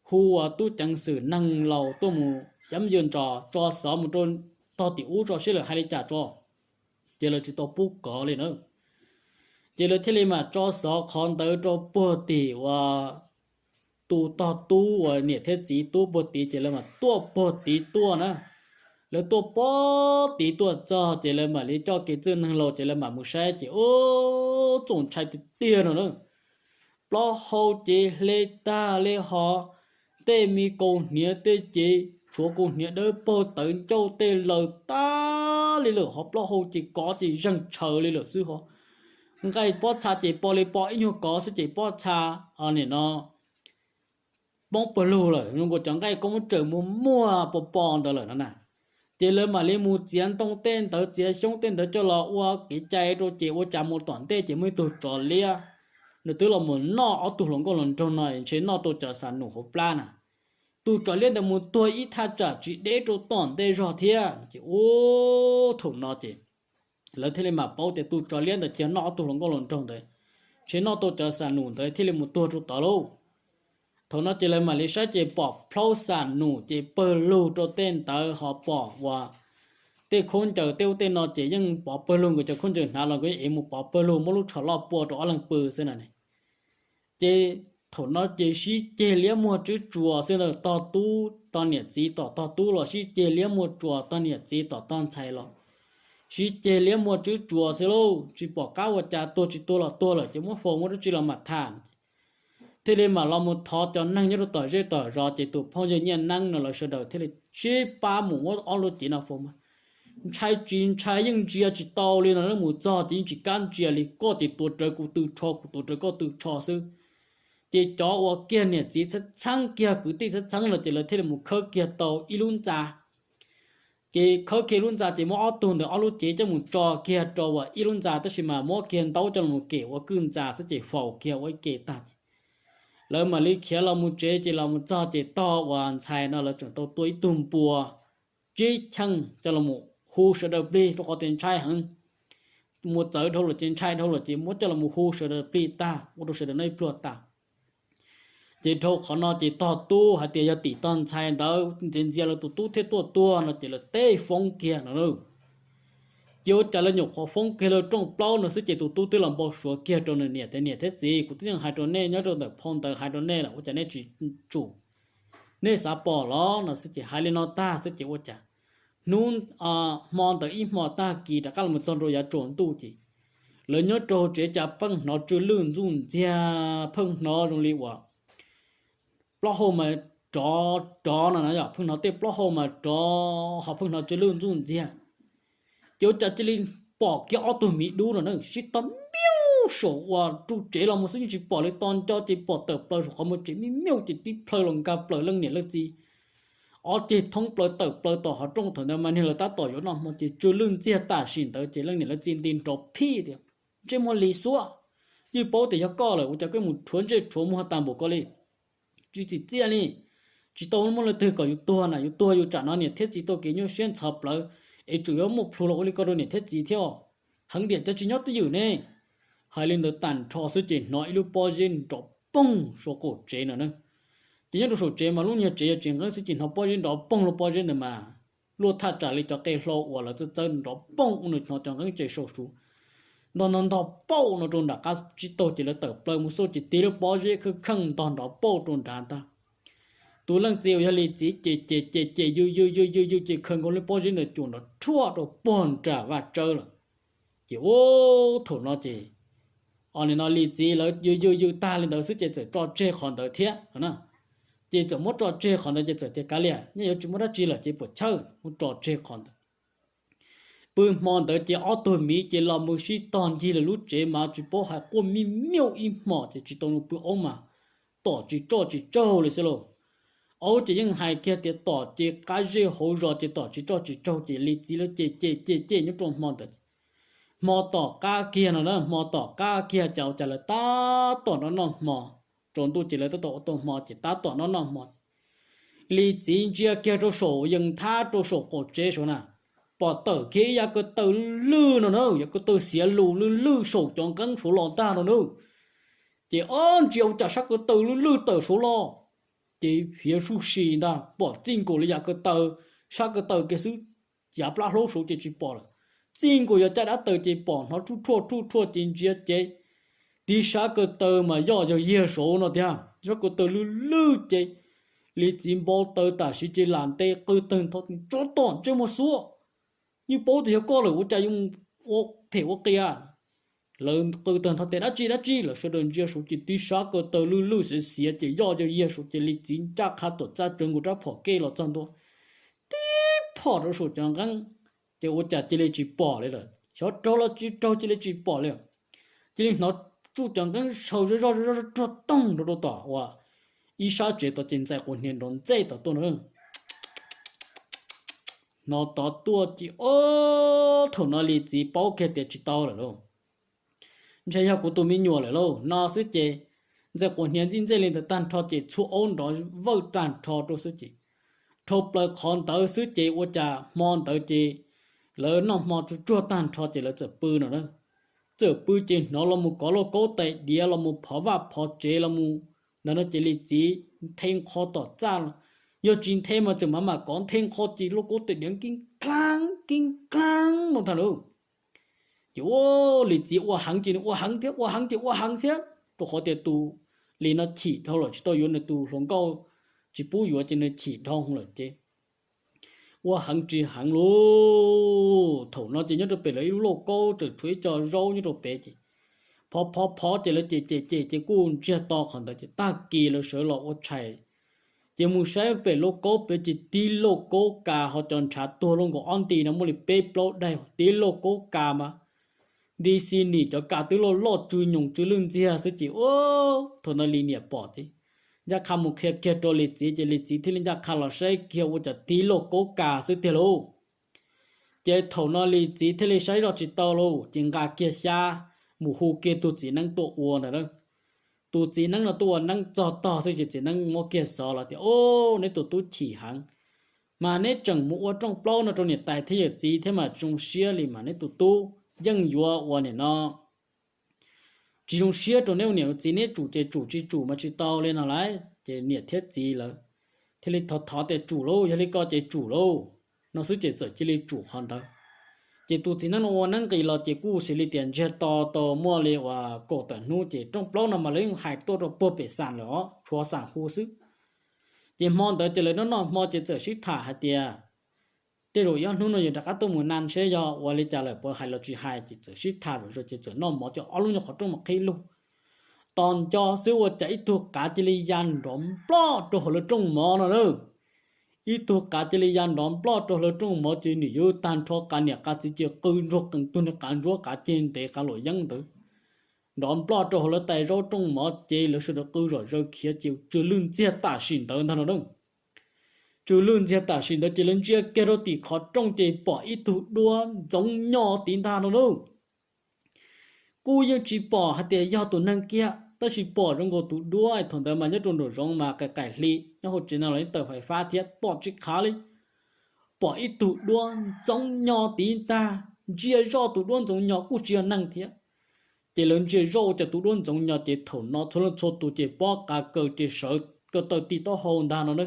hu uas tub ceev xwm neeg laus tuaj mus yab ywg ntsos tso xov mus rau tog tim ub tso seb lawv hais li cas tso. Ces lawv tsis tau pub kov li na. Ces lawv thiaj li mam tso xov qhov ntawd rau puag tim uas tus tog tub uas niam thiab txiv tub puag tid ces lawv mam tuaj puag tid tuaj na. Lawv tuaj puag tid tuaj txog ces lawv mam li coj kev txwj neeg laus ces lawv mam mus saib ces ub txaus ntshai tiag tiag no na. Plaub hau ces hle tag li ho, tej me kaus hniav tej ces tshuav kaus hniav dawb paug tawv ncauj tej laws tag li lawm ho plaub hau ces kov ces zeeg tshaws li lawm xwb ho. Nqaij pob txha ces po li po ib nyuag kov xwb ces pob txha nim no poob pawg lug lawm, zoo nkaus cov nqaij koob tsawm muag muag po po ntawd lawm no na. Ces lawv mam li mus txiav ntoo tej ntawd txiav xyoob tej ntawd coj los ua kev cai rau ces ua cas mus tom ntej ces muaj ib tug tsov liab, nws twb los mus noj ob tug hluas nkauj hluas nraug no ntshe noj tau cov xas num hauv plab na. Tus tsov liab ntawd mus tuag ib thaj tsam tsis deb rau tom ntej zog thiab ces ub thaum no ces lawv thiaj li mam paub tias tus tsov liab ntawd cia noj ob tug hluas nkauj hluas nraug ntawd, ntshe noj tau cov xas num ntawd thiaj li mus tuag rau tod lauj. Thaum no ces lawv mam li saib ces pom plhaub xas num ces pawg lug rau tej ntawd ho pom uas tej khaub ncaws tej ub tej no ces yeej pov pawg lug, nkawd cov khaub ncaws hnav los nkawd yeej ev mus pov pawg lug, muab lub tsho loj pua rau ob leeg pw xwb na. Ces thaum no ces sib ceg liab muag tswb tsuas xwb ntag, tog tub tog niam txiv tom tog tub los sib ceg liab muag tsuas, tog niam txiv tom tog ntxhais los sib ceg liab muag tswb tsuas xwb lauj. Tsis pom qab ua cas, tuag tsis tuag los tuag lawm ces muab faus muab dab tsi los mam tham. Thiaj li mam los mus thov cov neeg nyob rau tom zej tom zos ces tus phooj ywg Nyiaj Neeb no lawv sawv daws thiaj li sib pab mus muab ob lub cev no faus mas ntshai tsis ntshai yeej ntsia tsis tau li no, mus txog ces yeej tsis kam ntsia li, koj ces tuav rawv kuv tw tsho, kuv tuav rawv koj tw tsho xwb. Ces cov uas kiag niam txiv txheeb txheeb kiag kwv tij txheeb txheeb no ces lawv thiaj li mus khawb kiag tau ib lub ntxa. Ces khawb kiag lub ntxa ces muab ob tug ntawd ob lub cev coj mus tso kiag rau uas ib lub ntxa, tab sis mas muab kiag ntaub coj los kem ua kwj ntxa xwb ces faus kiag ua ib ke tag ces lawv mam li khiav los mus tsev. Ces los mus txog ces tog uas ntxhais no lawv tseem tau tua ib tug npua tsib cheej coj los hu sawv daws plig rau qhov tias ntshai heev. Mus txawv dhau lawm ces ntshai dhau lawm ces muab coj los hu sawv daws plig tag, ua rau sawv daws noj ib pluag tag. Ces dhau qhov no ces tog tub hais tias yog tim tog ntxhais ntawd ntxias ntxias lawv tus tub thiaj tuaj tuag no ces lawv teb foob kiag no. Ces ua cas lawv nyuam qhuav foob kiag lawv rooj plaub no xwb ces tus tub twb los npau suav kiag rau nws niam tias, niam thiab txiv, kuv twb yeej hais rau nej nyob rau ntawm phau ntawv hais rau nej lawm, ua cas nej tsis tsum? Nej xav pom los no xwb ces hais li no tag xwb ces ua cas hnub hmo ntawd ib hmo tag kis rov qab los txog rau yav tsaus ntuj ces lawv nyob rau hauv tsev cas pheej hnov tsw lwj ntxuj ntxiag, pheej hnov zoo li uas plaub hau mas rov rov no na, yog pheej hnov tej plaub hau mas rov ho pheej hnov tsw lwj ntxuj ntxiag. Ces ua cas cia li pom kiag ob tug miv dub no na sib tog miauj saum uas ru tsev los mus xwb yeej tsis pom li, tos nco ces pom tawm plaws saum qhov muag tsev miauj miauj ces tib plhaw los nkag plaws leej niam leej txiv ob ceg thoob plaws tawm plaws tom qhov rooj. Thaum ntawd mas niag lawv tab tom yuav noj hmo ces tsw lwj ntxiag tam sim ntawd ces leej niam leej txiv nti nrov phij tias, ntsej muag Lis Xuab, yeej paub tias yog koj lawm ua cas koj mus rhuav ntsej rhuav muag tag npaum ko li? Tsis txim txiaj li, tsis tau muaj leej twg kom yus tuag na, yus tuag yus tsam no niam thiab txiv tau kev nyuaj siab ntxhov plawv, es tseem yuav muaj plhus los ua li ko rau niam thiab txiv thiab. Heev tiam cia tsis nyob twj ywm ne. Hais li ntawd tag nrho xwb ces hnov ib lub pob zeb nrov poog saum qaum tsev no na. Ces nyob rau saum tsev mas lub nyuag tsev yog tsev nqeeb xwb ces hnov pob zeb nrov poog, lub pob zeb ntawd mas luaj thaj tsam li cov qe hlau uas lawv txawb txawb nrov poog ua nws hnov cov nqeeb ces sau su ntog ntog ntog pauj no rau nram qab tsib taug ces lawv tawm plaws mus xauj ces tig lub pob zeb kheej kheej ntog nrov pauj rau nrad ntag. Tus leej txiv uas yog Lis Txiv ces ces ces ces yws yws yws yws yws ces khaws nkaus lub pob zeb ntawd cuam nrov rhuaj rau puag nram vaj tsawb lawm. Ces ub thaum no ces, o, nim no Lis Txiv lawv yws yws yws tag li ntawd xwb ces txawm tso tseg qhov ntawd thiab no na. Ces txawm muab tso tseg qhov ntawd ces txawm tias kav liam, nyob yuav tsis muaj dab tsi lawm ces puas chawj muab tso tseg qhov ntawd. Pw hmo ntawd ces ob tug miv ces los mus sib tog ncig lawv lub tsev mas tsis paub hais quaj mij miauj ib hmos ces tsis tau nws pw aub mas tom tsis tsoj tsis tsaug li xwb lauj. Aub ces yeej hais kiag tias tom ces qab zej hauv zos ces tom tsis tsoj tsis tsaug ces Lis Txiv lawv ces ces ces ces nyob rau hmo ntawd. Hmo tom qab kiag no na, hmo tom qab kiag cas ua cas lawv tab tom noj noj hmo, tsaus ntuj ces lawv tab tom ua tau hmo ces tab tom noj noj hmo. Lis Txiv ntsia kiag rau saum yees thab rau saum qaum tsev saud na, pom tawm kiag ib yav ko taw lwj no na, yav ko taw xiav lus lwj lwj saum cov nqeeb saud los ntag no na. Ces ob ntsia ua cas sab ko taw lwj lwj tawm saud los, ces fiav suj si ntag, pom txij nkaus li yav ko taw, sab ko taw kiag xwb, yav plab hlaub saud ces tsis pom lawm. Txij nkaus yog caj dab taws ces pom hnov ruj rhuaj ruj rhuaj ces ntsia ces tib sab ko taw mas yoj yog yiag saud no tiag, sab ko taw lwj lwj ces Lis Txiv npau taws tam sim ces lam nte qw tawg ntho, tsov tom ntsej muag xuab, yeej paub tias yog koj lawm ua cas yuav ua phem ua qias. Lawv qw tawg ntho tias dab tsi dab tsi, lawv sawv daws ntsia saud ces tib sab ko taw lwj lwj xiav xiav ces yoj yog yiag saud ces Lis Txiv ncaj qha tuam txaj tsawv nkaus rab phom kej los txog ntua tib phom rau saum cov nqeeb, ces ua cas cia li tsis pom li lawm, xyov raug los tsis raug cia li tsis pom li. Cia li hnov tsuj cov nqeeb sau zoj zoj zoj zoj ruag toog nrov rau tom uas ib sab tsev tod ces ntxais quas hniav nrov ntxej tom tuaj na. Hnov tod tuaj ces ob thaum no Lis Txiv paub kiag tias tsis tau lawm lauj, ntshe yog kuv tus me nyuam lawm lauj no xwb ces ntxais quas hniav ntxij ntxej li ntawd tag nrho ces txhua aub nrov vawj tag nrho rau xwb ces dhau plaws qhov ntawd xwb ces ua cas hmo ntawd ces lawv noj hmo tsuag tsuag tag nrho ces lawv txawm pw no na. Txawm pw ces hnov los mus kov lauj kaub tais diav los mus phov vaj phov tsev los mus ntawd no ces Lis Txiv nthe nqho tom txaj, yog tsis nthe mas txawm mam mam kov nthe nqho ces lauj kaub tais diav kib klaab kib klaab no ntag lauj. Ces ua Lis Txiv ua heev ces nws ua heev thiab, ua heev ces ua heev thiab, rau qhov tias tus Lis no chim dhau lawm tsis tau yuav nws tus hluas nkauj tsis pub yuav ces nws chim dhau lawm ces ua heev tsis heev lauj. Thaum no ces nyob rau pem lawv ib lub lauj kaub tseem tshuav ib co zaub nyob rau pem ces phov phov phov ces lawv cem cem cem ces kuj ntsiag to qhov ntawd ces tag kis lawv sawv los ua tshais ces mus saib pem lauj kaub pem ces tib lauj kaub kas ho cov ntshav tuag luaj nkaus ob nti no muaj li peb plaub daim tib lauj kaub kas mas nti xi nim cov kas twb loj loj tsw nyoos tsw lwj ntxiag xwb ces ua thaum no Lis niam pom ces ncaj qha mus qhia kiag rau Lis txiv ces Lis txiv thiaj li ncaj qha los saib kiag ua cas tib lauj kaub kas xwb tiag lauj. Ces thaum no Lis txiv thiaj li saib zoj tsis tau lauj ces nqa kiag xyab mus hu kiag tus txiv neeb tuaj ua ntawd na. Tus txiv neeb no tuaj ua neeb txog tog xwb ces txiv neeb muab kiag xov los tias, Au, neb tus tub chim heev, mas neb tseem mus ua rooj plaub no rau niam tais thiab yawm txiv thiab mas zoo siab li mas neb tus tub yeej yuav ua nim no tsis zoo siab rau neb ua niam ua txiv, neb tsum ces tsum tsis tsum mas tsis tau li no lauj. Ces niam thiab txiv lawv thiaj li thov thov tias tsum lauj, yog li ko ces tsum lauj no xwb ces txawm cia li tsum qhov ntawd. Ces tus txiv neeb no ua neeb nqis los ces kuj xws li tias ntsiag to tau muaj li uas kaum tawm hnub ces rooj plaub no mas lawv yeej hais tuaj rau puag pem xam lawm os, tshuav xam hu xwb. Ces hmo ntawd ces lawv noj noj hmo ces txawm sib tham hais tias, Tej zaum ob hnub no yog rov qab tuaj mus na seb yog ua li cas lawm puas hais los tsis hais. Ces txawm sib tham zom zaws ces txawm noj mov ces ob lub nyuag qhov rooj mas qhib lug. Tos nco xwb ua cas ib tug qav cia li ya nrov nploj rau hauv lawv rooj mov no na. Ib tug qav cia li ya nrov nploj rau lawv rooj mov ces nws yuav tag nrho qav niam qav txiv ces qw ntsuag qees tug niag qav ntsuab qav ceg ntev qav luam yeeb ntawd. Nrov nploj rau hauv lawv tais zaub rooj mov ces lawv sawv daws qw zom zaws khiav ces tsw lwj ntxiag tam sim ntawd ntag no na. Tsw lwj ntxiag tam sim ntawd ces lawv ntsia kiag rau tim qhov rooj ces pom ib tug duab ntxoov nyo tid ntag no na. Kuj yeej tsis pom hais tias yog tus neeg kiag tab sis pom zoo nkaus tus duab thaum ntawd mas nyob rau nraum zoov mas qaim qaim hli nyob hauv tsev no los yeej tawm fais fab thiab pom tsis khav li. Pom ib tug duab ntxoov nyo tid ntag, ntsia zoj tus duab ntxoov nyo kuj tsis yog neeg thiab. Ces lawv ntsia zoj ua cas tus duab ntxoov nyo ces thaum no txhua leej txhua tus ces pob qa kaws ces sawv ko taw ti taub hau ntag no na.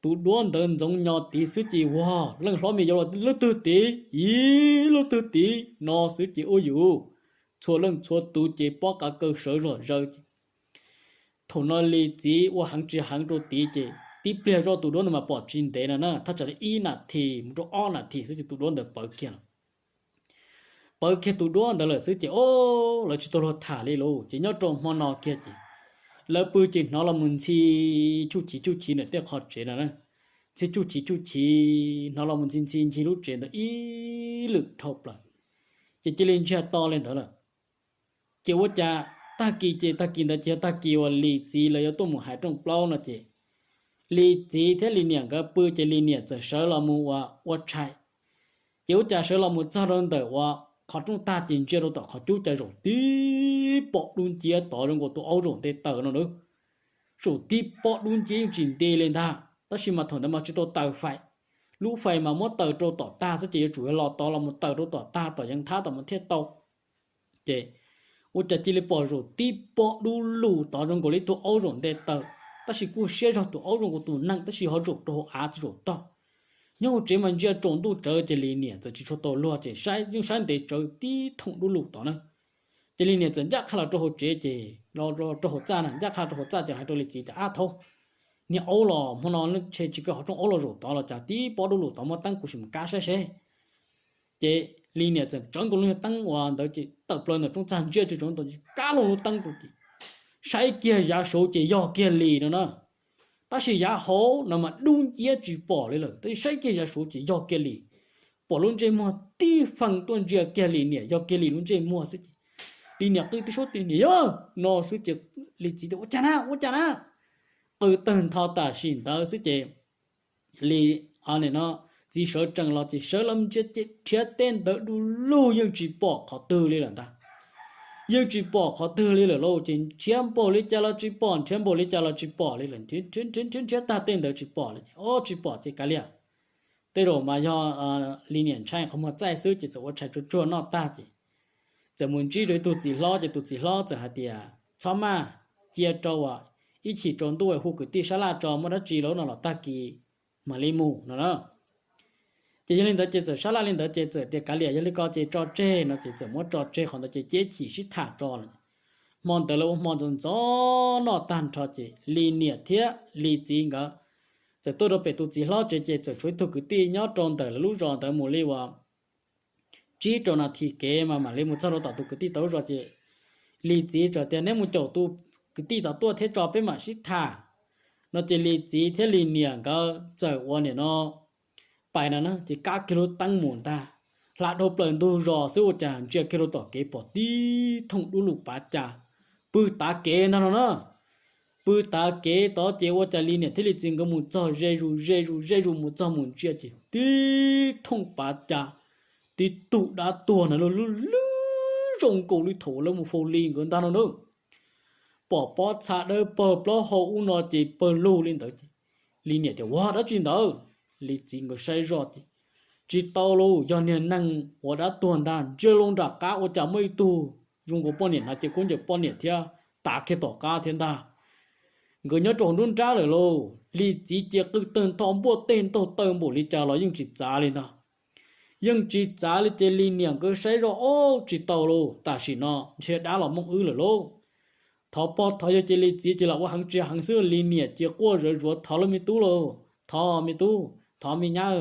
Tus duab ntawd ntxoov nyo tid xwb ces vog leej hlob me yau los leej twg tid, ib leej twg tid no xwb ces ua yus txhua leej txhua tus ces pob qa kaw sawv zom zaws ces thaum no Lis txiv ua heev tsis heev rau tid ces tib pliag zoj tus duab ntawd mas pom tsis ntev no na, thaj tsam li ib nas this mus rau ob nas this xwb ces tus duab ntawd pawv kiag lawm. Pawv kiag tus duab ntawd lawm xwb ces o, lawv tsis tau luag tham li lauj. Ces nyob rau hmo no kiag ces lawv pw ces hnov los mus ntxhi chuj chiv chuj chiv ntawm tej qhov tsev no na. Ntxhi chuj chiv chuj chiv hnov los mus ntxhi ntxhi ncig lub tsev ntawd ib lwm dhau plaws, ces cia li ntsiag to li ntawd lawm. Ces ua cas tag kis ces tag kis ntawd ces yog tag kis uas Lis txiv lawv yuav tuaj mus hais rooj plaub no ces Lis txiv thiab Lis niam nkawd pw ces Lis niam txawm sawv los mus ua ua tshais. Ces ua cas sawv los mus txog rau ntawm uas qhov rooj tag ces ntsia rau tom qhov cub cas zaum tib pob dub nciab tod zoo nkaus tus aub zaum nte taws no na. Zaum tib pob dub nciab yeej tsis nti li ntag, tab sis mas thaum ntawd mas tsis tau taws fais. Lub fais mas muab taws rau tom tag xwb ces yuav tsum yog los tod los mus taws rau tom tag tom yeev thab tom mas thiaj tau. Ces ua cas cia li pom zaum tib pob dub lug tod zoo nkaus li tus aub zaum nte taws, tab sis kuj siab zog tus aub zoo nkaus tus neeg tab sis ho zaum rau hauv av tsis zaum tog. Nyob hauv tsev mas ntsia tsaus ntuj tsawv ces Lis niam txawm tsis tshua tau luag ces saib yeej saib ntev tsawv tib thooj dub lug tod na. Ces Lis niam txawm ncaj qha los rau hauv tsev ces los rau hauv txaj na, ncaj qha rau hauv txaj ces hais rau Lis txiv tias, Ab thaub, niag aub los hmo no ntshe tsis kaw qhov rooj aub los zaum tod los cas tib pob dub lug tod, muab teeb kuv sim mus kab saib seb. Ces Lis niam txawm tsawv nkaus lub niag teeb uas ntawd ces tawm plaws ntawm rooj txaj ntsia tsis tsaus ntuj ces kab loo lub teeb rau ces saib kiag yav saud ces yog kiag Lis no na. Tab sis yav hauv no mas dub nciab tsis pom li lawm, tab sis saib kiag yav saud ces yog kiag Lis. Pom lub ntsej muag tib feej tuaj ntsia kiag Lis niam yog kiag Lis lub ntsej muag xwb ces Lis niam qw tib suab tias, Niam yog! No xwb ces Lis txiv tias, Ua cas na, ua cas na? Qw tawg ntho tam sim ntawd xwb ces Lis, no, txiv sawv tsees los ces sawv los ntsia ces nrhiav tej ntawd du lug yeej tsis pom qhov twg li lawm ntag. Yeej tsis pom qhov twg li lawm lauj, ces nrhiav npaum li cas los tsis pom, nrhiav npaum li cas los tsis pom li lawm, nrhiav nrhiav nrhiav tag tej ntawd tsis pom li ces, O, tsis pom ces kav liam, tej zaum mas yog Lis niam ntshai qhov muag txaij xwb ces txawm ua tshais tsuag tsuag noj tag ces txawm mus ntsib rau ib tug txiv hlob ces tus txiv hlob txawm hais tias, Txhob maj, cia rau ib chim tsaus ntuj hu kwv tij sab laj tso, muaj dab tsi los no los tag kis mam li mus no na. Ces yog li ntawd ces txawm sab laj li ntawd ces txawm tias, Kav liam, yog li ko ces tso tseg no ces txawm muab tso tseg qhov ntawd ces cia ib chim sib tham tso lawm. Hmo ntawd lawv ua hmo ntxov ntxov noj tag nrho ces Lis niam thiab Lis txiv nkawd txawm tuaj rau pem tus txiv hlob tsev ces txawm tshuav ib tug kwv tij nyob rau ntawm lawv lub zos ntawd mus li uas tsib rau nas this kev mas mam li mus txog rau tom tus kwv tij tau lub zos ces Lis txiv txawm tias, Neb mus caum tus kwv tij tom tuaj thiab tso peb mam sib tham. No ces Lis txiv thiab Lis niam nkawd txawm ua nim no pais no na ces kab kiag lub teeb mus ntag. Hla dhau plaws ntug zos xwb ua cas ntsia kiag rau tom kev pom tib thooj dub lug pav cas pw tav kev ntag no na. Pw tav kev tod ces ua cas Lis niam thiab Lis txiv nkawd mus txog ze zus ze zus ze zus mus txog mus ntsia ces tib thooj pav cas tib tug dab tuag na lub lub lub zoo nkaus li thaum lawv mus faus li nkawd ntag no na. Pom pob txha dawb paug plaub hau ub no ces pawg lug li ntawd ces Lis niam tias, Ua dab tsi ntawd? Lis txiv nkawd saib zoj ces, Tsis tau lauj, yog niag neeg ua dab tuag ntag, ntsia loo nram qab ua cas muaj ib tug zoo nkaus poj niam hnav ces kub ncaws poj niam thiab tav kiag tom qab thiab ntag. Nkawd nyob rau hauv nruab nrab lawm lauj. Lis txiv cia qw tawg ntho npuaj tej ntaug taw npaum li cas los yeej tsis txav li ntag. Yeej tsis txav li ces Lis niam nkawd saib zoj, Ob, tsis tau lauj, tam sim no ntshe dab los mooj wb lawm lauj. Thov pog thov yawg ces Lis txiv ces los ua heev tsis heev xwb, Lis niam ces quaj zawv zuav, Thov lauj me tub lauj, thov me tub, thov me nyab,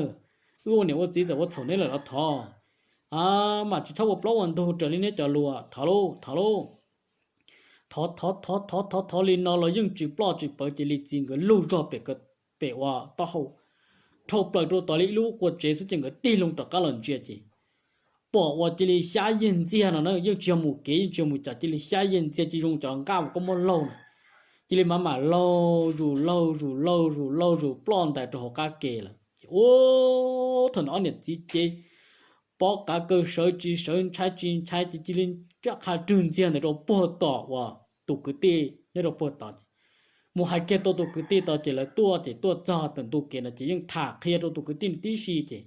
wb ua niam ua txiv txawm ua txhaum neb lawm los thov, mam tsis txhob ua plaub ua ntug raws li neb cov lus, thov lauj, thov lauj. Thov thov thov thov thov thov li no los yeej tsis ploj tsis pawv ces Lis txiv nkawd lug zog pem, pem ua taub hau dhau plaws rau tom li ib lub qua tsev xwb ces nkawd tig loo rov qab los ntsia ces pom ua cia li xyab yej ntxiag no na, yeej tsis yog mus kev yeej tsis yog mus cas, cia li xyab yej ntxiag cia zoo cov nqaj uas koj muab laug na, cia li mam mam laug zus laug zus laug zus laug zus ploj ntais rau hauv qab ke lawm. Ua thaum no ob niam txiv ces pob qav kaw sawv tsis sawv ntshai tsis ntshai ces cia li raj qha rwg ntxiag ntawd rau puag tom uas tus kwv tij nyob rau puag tod ces mus hais kiag tau tus kwv tij tod ces lawv tuaj ces tuaj txog tawm ntu kev no ces yeej tham qhia rau tus kwv tij tib si ces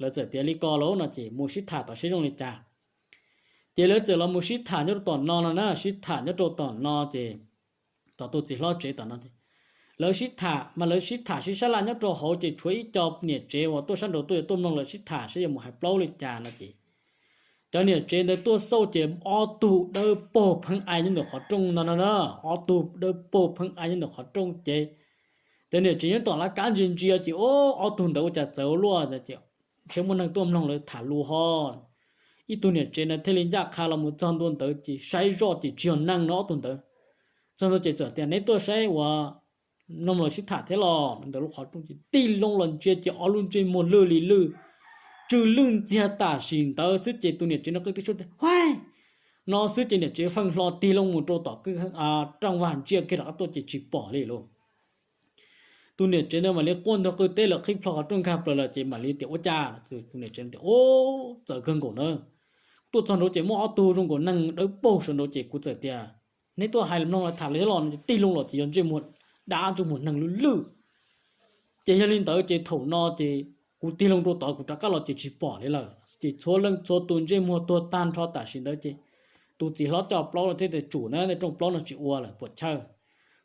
lawv txawm tias li ko lauj no ces mus sib tham tom seb zoo li cas. Ces lawv txawm los mus sib tham nyob rau tom no no na, sib tham nyob rau tom no ces tom tus txiv hlob tsev tom no ces lawv sib tham mas lawv sib tham sib sab laj nyob rau hauv ces tshuav ib co niam tsev uas tuaj sab nraud tuaj yuav tuaj mloog lawv sib tham saib yuav mus hais plaub li cas no ces cov niam tsev ntawd tuaj xauj ces ob tug dawb paug pheeb ai nyob ntawm qhov rooj no no na, ob tug dawb paug pheeb ai nyob ntawm qhov rooj ces cov niam tsev nyob tom lawv kab ntsia ntsia ces ob tug ntawd ua cas txawv ua luaj ces ntshe muaj neeg tuaj mloog lawv tham lus ho. Ib tug niam tsev ntawd thiaj li ncaj qha los mus txog ntua ntawd ces saib zoj ces tsis yog neeg no ob tug ntawd. Txog ntua ces txawm tias neb tuaj saib uas mloog lawv sib tham thiab los ntawm lub qhov rooj ces tig loo los ntsia ces ob lub ntsej muag lwj li lwj, tsw lwj ntxiag tam sim ntawd xwb ces tus niam tsev no qw tib suab tias, Huaj! No xwb ces niam tsev feej hlo tig loo mus rau tom rooj vag ntsia kiag rov qab tuaj ces tsis pom li lauj. Tus niam tsev ntawd mam li quaj ntuag qw teb lawv qhib plho qhov rooj nkag plaws lawm ces mam li tias, Ua cas? Tus niam tsev tias, Ub, txawv kawg nkaus na. Tuaj txog nraud ces muaj ob tug zoo nkaus neeg dawb paug sawv nraud ces kuv txawm tias, Neb tuaj hais mloog lawv tham li thiab los no? Ces tig loo los ces yog ntsej muag dab ntsej muag neeg lwj lwj. Ces yog li ntawd ces thaum no ces kuv tig loo rau tod kuv rov qab los ces tsis pom li lawm ces txhua leej txhua tus ntsej muag tuag tag nrho tam sim ntawd ces tus txiv hlob coj plaub no thiaj tias, Tsum na, tej rooj plaub no tsis ua lawm puas chawj.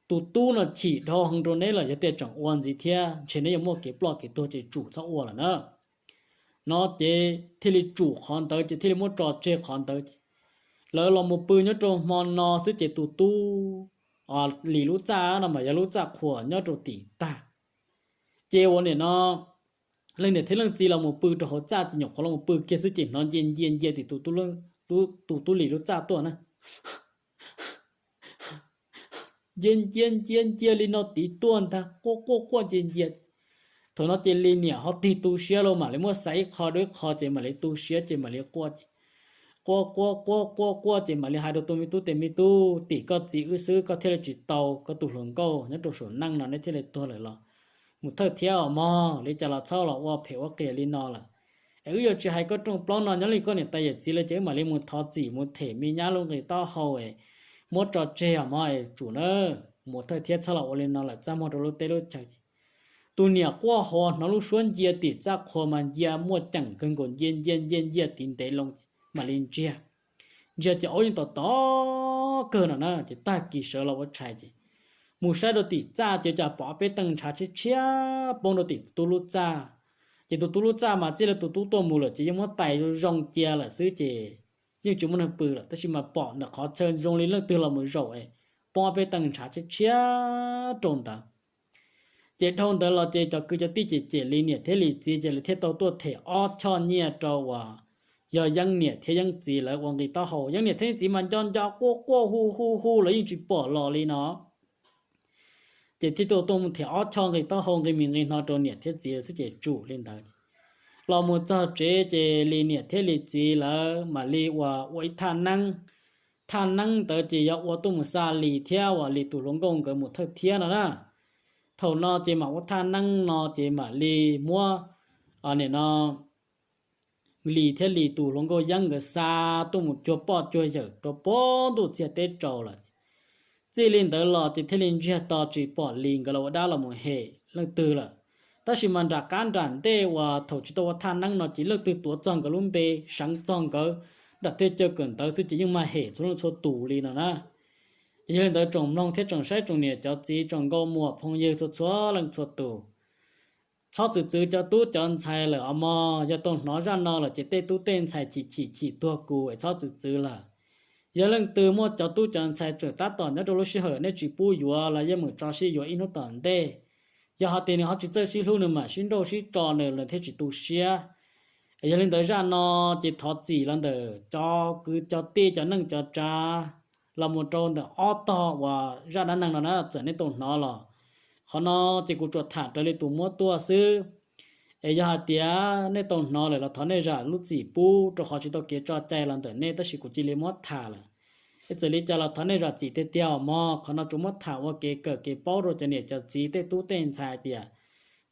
Tus tub no chim dhau heev rau neb lawm, yog tias tseem ua ntxiv thiab ntshe neb yuav muaj kev ploj kev tuag ces tsum txhob ua lawm na. No ces thiaj li tsum qhov ntawd ces thiaj li muab tso tseg qhov ntawd ces lawv los mus pw nyob rau hmo no xwb ces tus tub Lis lub txaj no mas yog lub txaj qhuas nyob rau tim tag. Ces ua nim no leej niam thiab leej txiv los mus pw rau hauv txaj ces nyuam qhuav los mus pw kiag xwb ces hnov ncia ncia ncia tim tus tub Lis lub txaj tuaj na. Ncia ncia ncia ncia li no tid tuaj ntag, quaj quaj quaj ncia ncia. Thaum no ces Lis niam ho tig tu siab lauj, mam li muab xaiv ib qho rau ib qho ces mam li tu siab ces mam li quaj ces quaj quaj quaj quaj quaj ces mam li hais rau tus me tub tias, Me tub, tim koj txiv wb xwb koj thiaj li tsis tau koj tus hluas nkauj nyob rau saum neej no neb thiaj li tuag lawm los mus thawj thiab os mog, li cas los txhob los ua phem ua qias li no lawm. Es wb yuav tsis hais koj rooj plaub no, nyob li koj niam tais yawm txiv lawm ces wb mam li mus thov txim mus them me nyab lub nqis taub hau es muab tso tseg os mog, es tsum na, mus thawj thiab txhob los ua li no lawm, txaj muag rau lub teb lub chaw ces tus niam quaj hauv hnov lub suab ncia tim txaj qhua mas ncia muaj ceem kawg nkaus, ncia ncia ncia ncia tid ntev loo ces mam li ntsiag. Ntsiag ces aub yeej tom tom kawg no na ces tag kis sawv los ua tshais ces mus saib rau tim txaj ces cas pom ob peb teej ntshav tshiab tshiab poob rau tim tus tub lub txaj. Ces tus tub lub txaj mas txij li tus tub tuaj mus lawm ces yeej muab tais zoo zoo cia lawm xwb ces yeej tsis muaj neeg pw lawm, tab sis mas pom ntawm qhov chaw zoo li leej twg los mus zaum es poob ob peb teej ntshav tshiab tshiab rau ntawd. Ces dhau ntawd los ces cov kwv cov tij ces cem Lis niam thiab Lis txiv ces lawv thiaj tau tuaj them ob choj nyiaj rau uas yog Yeeb niam thiab Yeeb txiv lawv ua nqi taub hau. Yeeb niam thiab Yeeb txiv mas nco nco quaj quaj hu hu hu los yeej tsis pom los li no. Ces thiaj tuaj tuaj mus them ob choj nqi taub hau nqi mis nqi hno rau niam thiab txiv xwb ces tsum li ntawd. Los mus txog tsev ces Lis niam thiab Lis txiv lawv mam li uas ua ib thaj neeb. Thaj neeb ntawd ces yog ua tuaj mus xa Lis thiab uas Lis tus hluas nkauj nkawd mus thawj thiab no na. Thaum no ces mam ua thaj neeb no ces mam li muab, nim no Lis thiab Lis tus hluas nkauj Yeeb nkawd xa tuaj mus cuag poj cuag yawm rau puag ntuj txhiaj teb tsaus lawm. Txij li ntawd los ces thiaj li ntsiag to tsis pom Lis nkawd los ua dab los mus hem leej twg lawm. Tab sis mas nram qab nram ntej uas thaum tsis tau ua thaj neeb no ces leej twg tuav txog nkawd lub npe, seev txog nkawd nram tej chaw kawm ntawv xwb ces yeej mag hem txhua leej txhua tus li no na. Yog li ntawd tsoom mloog thiab tsoom saib tsoom niam cov txiv tsoom nkauj muam phooj ywg txhua txhua leej txhua tus, txhob txwv txwv cov tub cov ntxhais lawm os mog. Yog tau hnov zaj no lawm ces tej tub tej ntxhais chim chim chim tuag kuv es txhob txwv txwv lawm. Yog leej twg muaj cov tub cov ntxhais tseem tab tom nyob rau lub sij hawm nej tsis pub yuav los yeej meem tso sib yuav ib hnub tom ntej. Yog hais tias nws ho tsis txawj sib hlub nws mam sib nrauj sib tso nws los thiaj tsis tu siab. Yog li ntawd zaj no ces thov txim los ntawm cov kwv cov tij cov neej cov tsav los mus rau ntawm ob tog uas zaj dab neeg no na txawm nej tau hnov los. Qhov no ces kuv tsuas tham raws li tus muab tuaj xwb. Es yog hais tias nej tau hnov lawm los thov nej zam lub txim pub rau qhov tsis tau kev tso cai los ntawm nej tab sis kuv cia li muab tham lawm. Es txawm li cas los thov nej zam txim tiag tiag os mog, qhov no tsuas muab tham ua kev kawm kev paub rau cov niam cov txiv tej tub tej ntxhais tias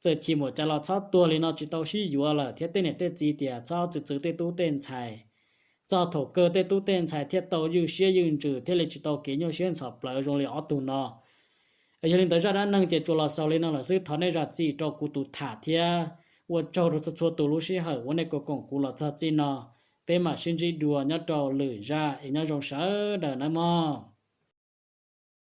txawm chim npaum cas los txhob tuag li no tsis tau sib yuav lawm thiab tej niam tej txiv tias txhob txwv txwv tej tub tej ntxhais. Txog thaum kawg tej tub tej ntxhais thiaj tau ywj siab ywj ntsws thiaj li tsis tau kev nyuaj siab ntxhov plawv zoo li ob tug no. Yog li ntawd zaj dab neeg ces tsuas los xaus li no lawm xwb, thov nej zam txim rau kuv tus tham thiab ua tsaug rau txhua txhua tus lub sij hawm uas nej koom kuv los txog txij no. Peb mam sib ntsib dua nyob rau lwm zaj es nyob zoo sawv daws nawb mog.